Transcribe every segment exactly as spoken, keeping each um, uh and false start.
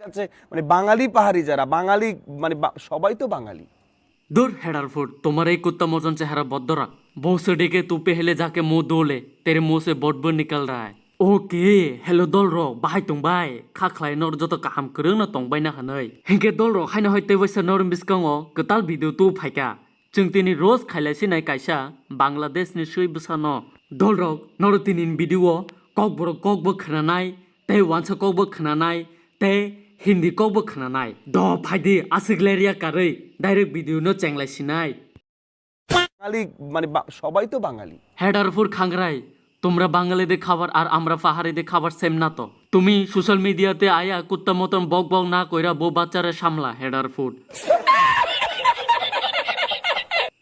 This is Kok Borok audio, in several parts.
আছে, মানে বাঙালি পাহাড়ি যারা, বাঙালি মানে বা-, সবাই তো বাঙালি। दूर हेडरफुट, तुम्हारे कुत्ता मोचन चेहरा बदरा। बहुत से देखे तू पहले जाके मुंह धो ले, तेरे मुंह से बदबू निकल रहा है। Oke, hello dolrok, bahai tongbai? Kha khlai nor joto kaham kwrwng no tongbai na hwnwi. Hinkhe dolrok haino hai tei waisa nor biskango kwtal video tu phaikha. Chwng tini roast khailai sinai kaisa Bangladesh ni swi bwsano. Dolrok, noro tini ni video o kokborok kokbo khwnanai, tei wansa kokbo khwnanai, tei Hindi kokbo khwnanai. Do phaidi aswk lerya karwi direct video no chenglai sinai. বাঙালি মানে বা-, সবাই তো বাঙালি। হেডারফুর খাংরাই, তোমরা বাঙালিদের খাবার আর আমরা পাহাড়িদের খাবার সেম না তো। তুমি সোশ্যাল মিডিয়াতে আয়া কুত্তা মতন বক বক না কইরা বউ বাচ্চারে সামলা। হেডারফুট।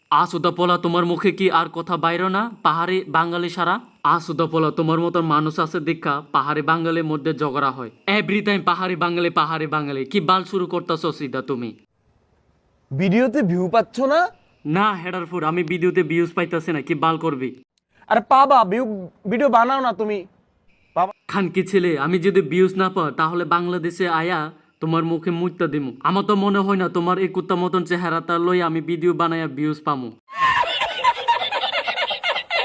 আসুদা পোলা, তোমার মুখে কি আর কথা বাইরো না? পাহাড়ি বাঙালি সারা। আসুদা পোলা, তোমার মতন মানুষ আছে দেখা পাহাড়ি বাঙালির মধ্যে ঝগড়া হয়। এভরি টাইম পাহাড়ি বাঙালি, পাহাড়ি বাঙালি। কি বাল শুরু করতেছো সিধা তুমি? ভিডিওতে ভিউ পাচ্ছ না? না হেডারফুট, আমি ভিডিওতে ভিউজ পাইতাছি না। কি বাল করবি? আরে পাবা ভিউ, ভিডিও বানাও না তুমি। বাবা খানকি ছেলে, আমি যদি ভিউজ না পাই তাহলে বাংলাদেশে আয়া তোমার মুখে মুইতা দিমু। আমার তো মনে হয় না তোমার এই কুত্তা মতন চেহারাটা লই আমি ভিডিও বানাইয়া ভিউজ পামু।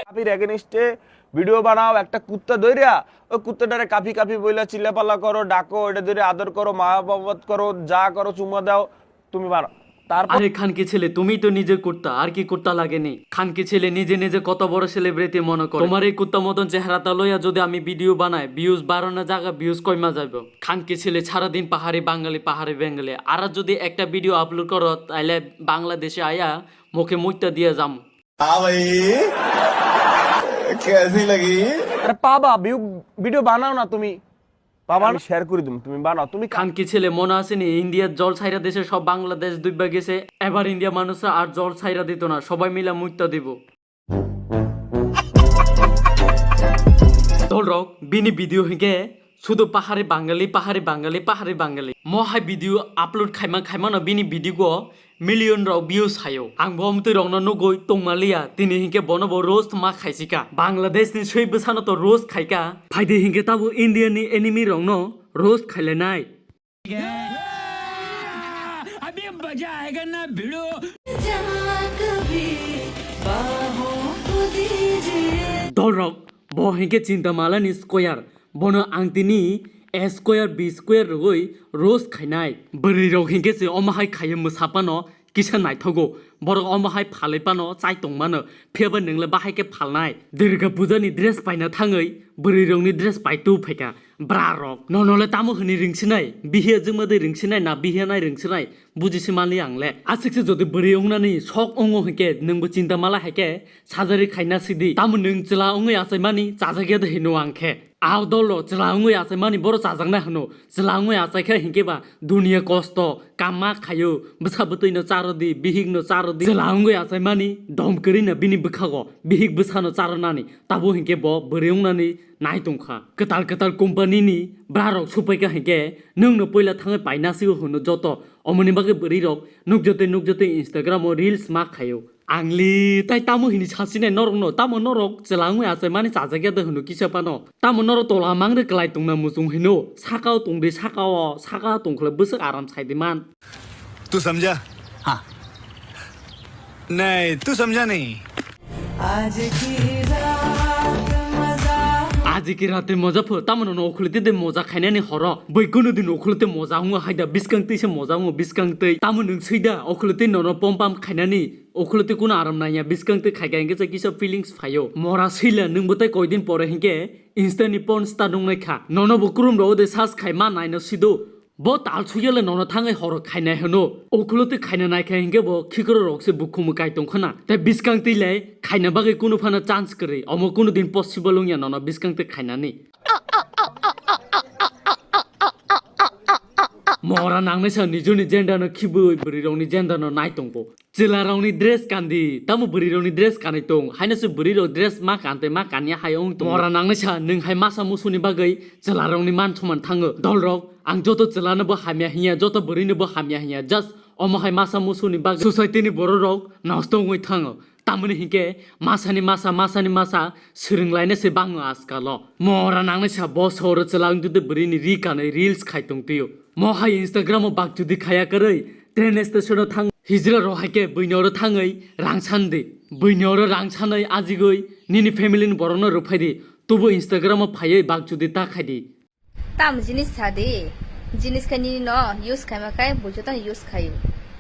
কাফির এগেনস্টে ভিডিও বানাও, একটা কুত্তা ধইরা ওই কুত্তাটারে কাফি কাফি বইলা চিল্লাপাল্লা করো, ডাকো, এটা ধরে আদর করো, মা বাবাত করো, যা করো, চুমা দাও, তুমি বানাও। তারপর আরে খানকি ছেলে, তুমি তো নিজে কুত্তা, আর কি কুত্তা লাগেনি? খানকি ছেলে নিজে নিজে কত বড় সেলিব্রিটি মনে করে। তোমার এই কুত্তা মতন চেহারাটা লইয়া যদি আমি ভিডিও বানাই, ভিউজ বারো না জায়গা ভিউজ কইমা যাইব। খানকি ছেলে সারাদিন পাহাড়ি বাঙালি, পাহাড়ি বেঙ্গলি। আর যদি একটা ভিডিও আপলোড করো, তাইলে বাংলাদেশে আয়া মুখে মুইতা দিয়া যাম। हाँ भाई, कैसी लगी? আরে পাবা ভিউ, ভিডিও বানাও না তুমি। বাবা আমি শেয়ার করে দিম, তুমি বানাও। তুমি কা- খানকি ছেলে, মনে আছে নি ইন্ডিয়ার জল ছাইরা দেশে সব বাংলাদেশ ডুববা গেছে, এবার ইন্ডিয়া মানুষরা আর জল ছাইরা দিত না, সবাই মিলে মুইতা দিব। Dolrok, bini video hinkhe sudu pahari Bangali, pahari Bangali, pahari Bangali. Mo hai video upload khaima khaimano bini video go million rok views hayo. Ang bo amtwi rokno nugwi tongmaliya, tini hinkhe bono bo roast ma khaisika. Bangladesh ni swi bwsano to roast khaika. Phaidi hinkhe tabo India ni enemy rokno roast khailainai. अभी मजा आएगा ना भिड़ो। जहाँ कभी बाहों को दीजिए। Dolrok, bo hinkhe Chintamala ni square, bono ang tini A square, B square rwgwi roast khainai. Bwrwi rok hinkhe se omo hai khaiyo mwsapano kisa naithogo. Borok omo hai phalwi pano chai tongmano, phiyaba nwngle bahai khe phalnai. Durga puja ni dress paina thangwi bwrwi rokni dress pai tu phaikha. Bra rok, nono le tamo hwnwi ringsinai? Bihiya jwngma de ringsinai na bihiya nai ringsinai? Bujisi mali ang le. Aswk se jodi bwrwi wngnani sok wngo hinkhe nwngbo Chintamala hai khe surgery khaina sidi. Tamo nwng chwla wngwi achaimani chajakya de hino ang khe. Ao dolo chwla wngwi achaimani boro chajaknai hwno. Chwla wngwi achaikha hinkhe ba duniya kosto, kamma khaio, bwsa bwtwino charodi, bihikno charodi. Chwla wngwi achaimani dom kwrwino bini bwkhago bihik bwsano charonani. Tabo hinkhe bo bwrwi wngnani nai tongkha. Kwtal kwtal company ni bra rok supaikha hinkhe nwngno poila thangwi paina sigo hwno joto. Omoni bagwi bwrwi rok nukjotwi nukjotwi Instagram o reels ma khaio. Angli tai tamo hini sasinai norokno, tamo norok chwla wngwi achaimani chajakya de hwno kisa phano. Tamo norok tola mangri kwlai tongna muchung hino. Sakao tongdi sakao, sakao tongkhle bwswk aram saidi man. तू समझा? हाँ। नहीं, तू समझा नहीं। आज की रात मजा Aji ki rate moja pho, tamo no okhulite de moja khainani horo. Boi kunu din okhulite moja hungo haida biskang twi se moja hungo biskang twi. Tamo nwng sui da okhulite nono pom pam khainani. Okhulite kunu aram naiya biskang twi khaika hinkhe se kisa feelings phaio. Mora sila nwng bwtai koidin pore hinkhe Insta ni porn star nungnai kha. Nono bo krum ro de sas khai ma naino sido. Bo tal suyale nono thangwi horo khainai hwno. Okhulo twi khaina naikha hinkhe bo khikrok rok se bukhumwi kai tongkhwna. Tei biskang twi le khaina bagwi kunu phano chance kwrwi. Omo kunu din possible wngya nono biskang twi khainani. Mora nangnai sa nijoni gender no khibwi bwrwi rokni gender no nai tongo. Chwla rokni dress kandi, tamo bwrwi rokni dress kanwi tong. Haino se bwrwi rok dress ma kan tei ma kanya hai wng tongo. Mora nangnai sa nwng hai masa musuni bagwi chwla rokni man soman thango. Dol rok, ang joto chwla no bo hamya hinya, joto bwrwi no bo hamya hinya. Just omo hai masa musuni bagwi society ni borok rok nosto wngwi thango. Tamoni hinkhe masani masa, masani masa swrwnglaina se bango askalo. Mora nangnai sa bo soro chwla wngtwi bwrwi ni ri kanwi reels khai tong twiyo. Mo hai Instagram o bak judi khaya kwrwi, train station o thang, hijra rok hai khe buini oro thangwi rang san di. Buini oro rang sanwi ajigwi nini family ni borok no rwphai di. Tubu Instagram o phaiwi bak judi ta khai di. Tam jinis sa di, jinis khe nini no use khaima khai bo joto no use khaio.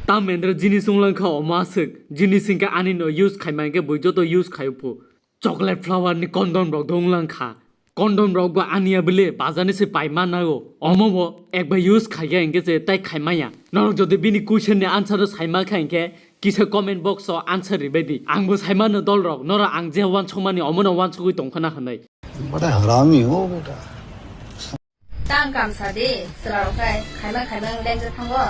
Tam mendra jinis wnglang kha omo aswk, jinis hwnkhe ani no use khaima hwnkhe bo joto use khaio phu. Chocolate flower ni condom rok dong lang kha. Condom rok bo ania bele bazar ni se pai ma nago. Omo bo ekbar use khaiya hingke se tai khaimaya. Norok jodi bini question ni answer no saima kha hingke kisa comment box o answer ribai di. Ang bo saimano dol rok, norok ang je wansukmani omo no wansugwi tongkhana hinui. Bada harami ho beta. Tang kam sa de, sela rok kai, khaima khaima lengjak thango.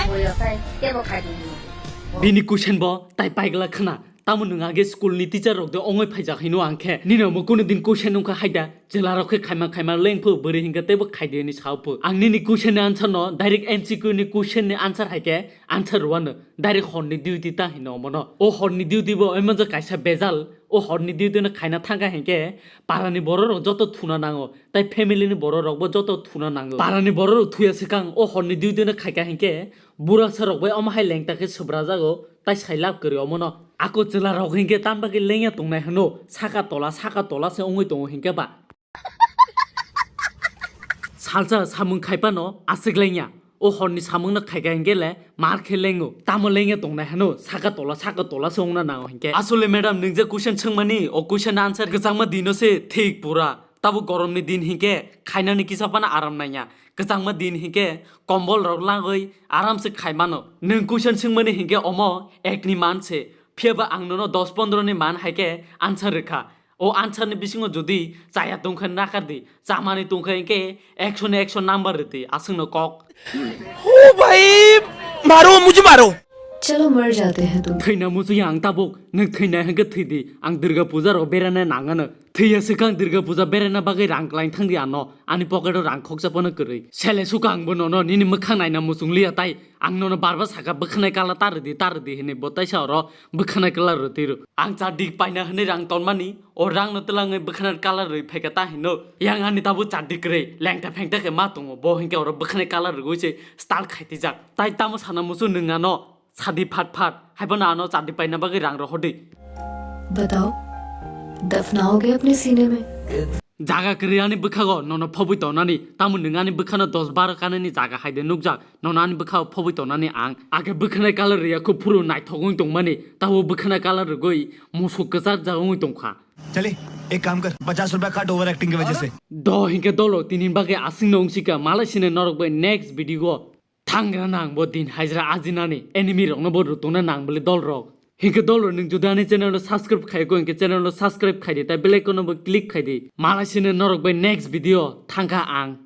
Boi rok kai, kebo khai di. Bini question bo tai paigla khna. Tamo nwng age school ni teacher rok de ongoi phaijak hino ang khe. Nini omo kunu din question wngkha haida. Chwla rok khe khaima khaima lengphu bwrwi hinkhe teibo khaidi hini saophu. Ang nini question ni answer no direct M C Q ni question ni answer hai khe answer rwano. Direct hor ni duty ta hino omo no. O hor ni duty bo oimo je kaisa bejal. O hor ni duty no khaina thangkha hinkhe para ni borok rok joto thuna nango. Tai family ni borok rok bo joto thuna nango. Para ni borok rok thuya swkang o hor ni duty no khaikha hinkhe Burasa rok bai omo hai lengta khe swbrajago, tai sai lab kwrwi omono. Ako chwla rok hinkhe tam bagwi lengya tongnai hwno, saka tola, saka tola se wngwi tongo hinkhe ba. Salsa samung khai phano aswk lengya. O horni samungno khaikha hinkhe le mar khe lengo. Tamo lengya tongnai hwno, saka tola, saka tola se wngna nango hinkhe. Asole madam, nwng je question swngmani, o question answer kwchangma dino se thik pura. Tabuk goromni din hinkhe khainani kisa phano aram nangya. Kwchangma din hinkhe kombol rok langwi aram se khai mano. Nwng question swngmani hinkhe omo ekni man se. Phiyaba ang nono dos pondro ni man hai khe answer rwkha. O answer ni bisingo jodi chaya tongkha nakar di, chamani tongkha hinkhe ekso ni ekso number rwdi, aswkno kok. ओ भाई, मारो, मुझे मारो। चलो मर जाते हैं तुम। Thwina muchung ya ang tabuk, nwng thwina hinkhe thwidi, ang Durga puja rok berana nangano. Thwiya swkang Durga puja berana bagwi rang klaing thangdi ano, ani pocket o rang khoksa phano kwrwi. Sele suka ang bo nono nini mwkhang naina muchung liya tai, ang nono barba saka bwkhanai kala taridi taridi hinwi bo taisa oro bwkhanai kala rwtwi rw. Ang cha dik paina hinwi rang tonmani, o rang no twlangwi bwkhanai kala rwi phaikha ta hino. Yang ani tabuk cha dik kwrwi, lengta phengta khe ma tongo, bo hinkhe oro bwkhanai kala rwgwi se style khaitijak. Tai tamo sana muchung nwng ano, sadi phat phat, haibo no ano chadi paina bagwi rang rohordi. बताओ, दफनाओगे अपने सीने में? Jaga kwrwi ani bwkhago nono phobwi tonani, tamo nwng ani bwkhano dos baro kanani jaga haide nukjak, nono ani bwkhao phobwi tonani ang. Age bwkhanai colour rwya kho phuru naithok wng tongmani, tamo bwkhanai colour rwgwi musuk kwchak jak wngwi tongkha. चले, एक काम कर, पचास रुपया काट over acting की वजह से। Do hinkhe dolo tini bagwi aswkno wngsika, malai sini norok bai next video o. Thangra nang bo din hajra ajinani enemy rokno bo rutungna nang bole dol rok. Hinkhe dol rok nwng jodi ani channel no subscribe khai ko hinkhe channel no subscribe khai di tai bell icon no bo click khai di. Malai sini norok bai next video thangkha ang.